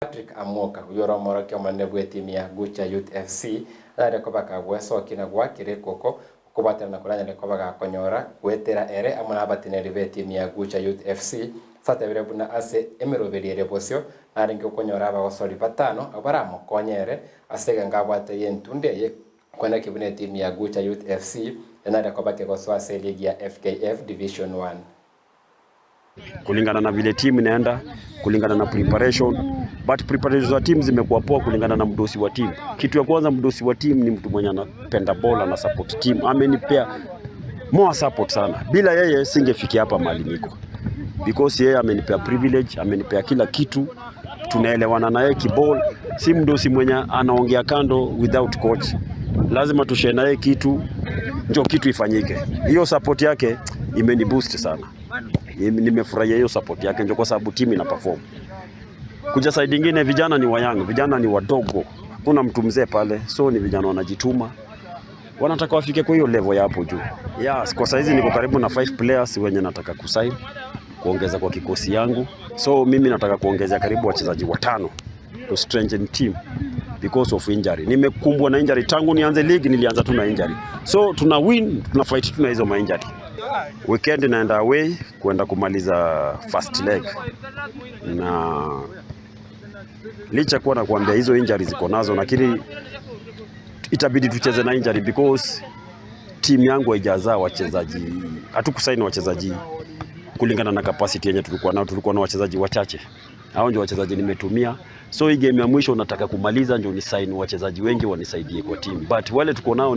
Patrick Amoka, oyio ore omorokia omonene bw'etimu ya Gucha Youth FC, anyare koba kagwesokia na goakera ekoko okobwaterana koria anyare koba gakonyora goetera ere amo nabateneneri b'etimu ya Gucha Youth FC ase atebire buna ase emeroberio ere bosio narenge okonyora abagosori batano abwo baramokonye ere ase egengo abwate y'entunde eye kweneki buna etimu ya Gucha Youth FC enyare koba kegosoa ase eligi ya FKF Division One. Kulingana na vile team inaenda, kulingana na preparation, but preparation za team zimekuwa poa kulingana na mdosi wa team. Kitu ya kwanza, mdosi wa team ni mtu mwenye anapenda ball, ana support team, amenipea more support sana. Bila yeye singefikia hapa mahali niko, because yeye amenipea privilege, amenipea kila kitu, tunaelewana na yeye kiball. Si mdosi mwenye anaongea kando without coach, lazima tushare na yeye kitu ndio kitu ifanyike. Hiyo support yake imeni boost sana. Nimefurahia hiyo support yake ndio kwa sababu timu ina perform. Kuja side ingine vijana ni wayoung, vijana ni wadogo. Hakuna mtu mzee pale, so ni vijana wanajituma. Wanataka wafike kwa hiyo level ya hapo juu. Yes, kwa saizi niko karibu na 5 players wenye nataka kusign kuongeza kwa kikosi yangu. So mimi nataka kuongezea karibu wachezaji watano to strengthen team because of injury. Nimekumbwa na injury tangu nianze league, nilianza tu na injury. So tuna win, tuna fight tu na hizo ma injury. Weekend naenda away kuenda kumaliza first leg, na licha kuwa nakuambia hizo injury ziko nazo, lakini itabidi tucheze na injury because team yangu haijazaa wachezaji, hatukusaini wachezaji kulingana na capacity yenye tulikuwa nao. Tulikuwa na wachezaji wachache, hao ndio wachezaji nimetumia. So hii game ya mwisho nataka kumaliza ndio ni sign wachezaji wengi wanisaidie kwa team, but wale tuko nao.